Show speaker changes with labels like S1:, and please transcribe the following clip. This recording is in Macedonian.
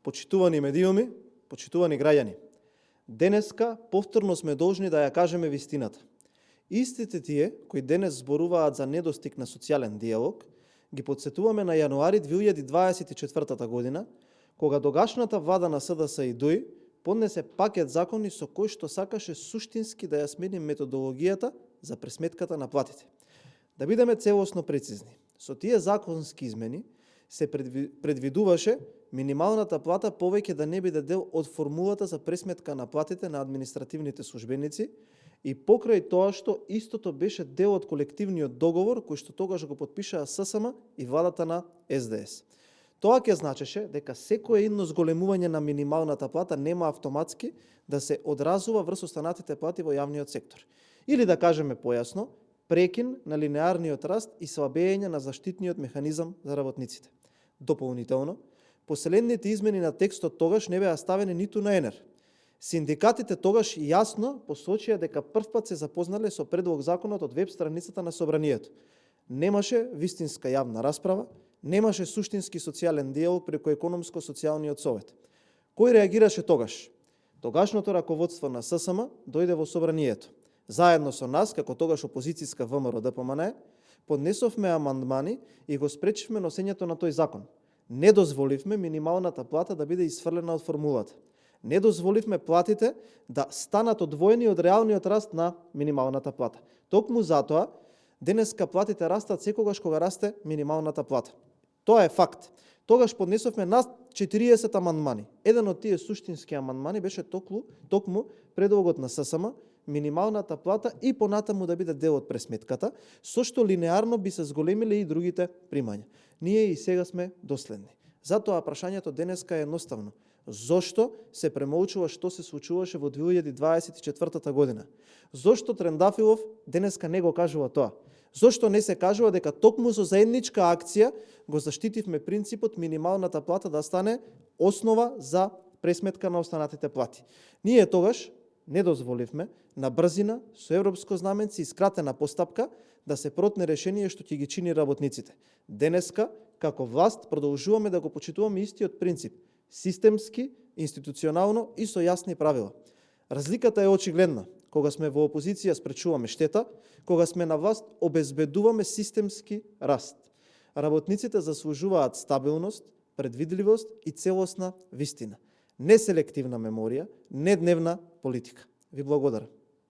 S1: Почитувани медиуми, почитувани граѓани, денеска повторно сме должни да ја кажеме вистината. Истите тие кои денес зборуваат за недостиг на социјален диалог, ги подсетуваме на јануари 2024 година, кога тогашната влада на СДС и ДУИ поднесе пакет закони со кој што сакаше суштински да ја смени методологијата за пресметката на платите. Да бидеме целосно прецизни, со тие законски измени се предвидуваше минималната плата повеќе да не биде дел од формулата за пресметка на платите на административните службеници и покрај тоа што истото беше дел од колективниот договор кој што тогаш го потпишаа ССМ и владата на СДС. Тоа ќе значеше дека секое едно зголемување на минималната плата нема автоматски да се одразува врз останатите плати во јавниот сектор. Или да кажеме појасно, прекин на линеарниот раст и слабење на заштитниот механизам за работниците. Дополнително, последните измени на текстот тогаш не беа ставени ниту на енер. Синдикатите тогаш јасно посочија дека првпат се запознале со предлог законот од веб страницата на Собранието. Немаше вистинска јавна расправа, немаше суштински социјален диалог преку економско-социјалниот совет. Кој реагираше тогаш? Тогашното раководство на ССМ дојде во Собранието. Заедно со нас, како тогаш опозицијска ВМРО-ДПМНЕ, поднесовме амандмани и го спречивме носењето на тој закон. Не дозволивме минималната плата да биде исфрлена од формулата. Не дозволивме платите да станат одвоени од реалниот раст на минималната плата. Токму затоа, денеска платите растат секогаш кога расте минималната плата. Тоа е факт. Тогаш поднесовме над 40 амандмани. Еден од тие суштински амандмани беше токму предлогот на ССМ, минималната плата и понатаму да биде дел од пресметката, со што линеарно би се зголемиле и другите примања. Ние и сега сме доследни. Затоа прашањето денеска е едноставно. Зошто се премолчува што се случуваше во 2024 година? Зошто Трендафилов денеска не го кажува тоа? Зошто не се кажува дека токму со заедничка акција го заштитивме принципот минималната плата да стане основа за пресметка на останатите плати? Ние тогаш не дозволивме на брзина, со европско знаменце и скратена постапка да се протне решение што ќе ги чини работниците. Денеска, како власт, продолжуваме да го почитуваме истиот принцип, системски, институционално и со јасни правила. Разликата е очигледна. Кога сме во опозиција спречуваме штета, кога сме на власт обезбедуваме системски раст. Работниците заслужуваат стабилност, предвидливост и целосна вистина. Не селективна меморија, не дневна политика. Ви благодарам.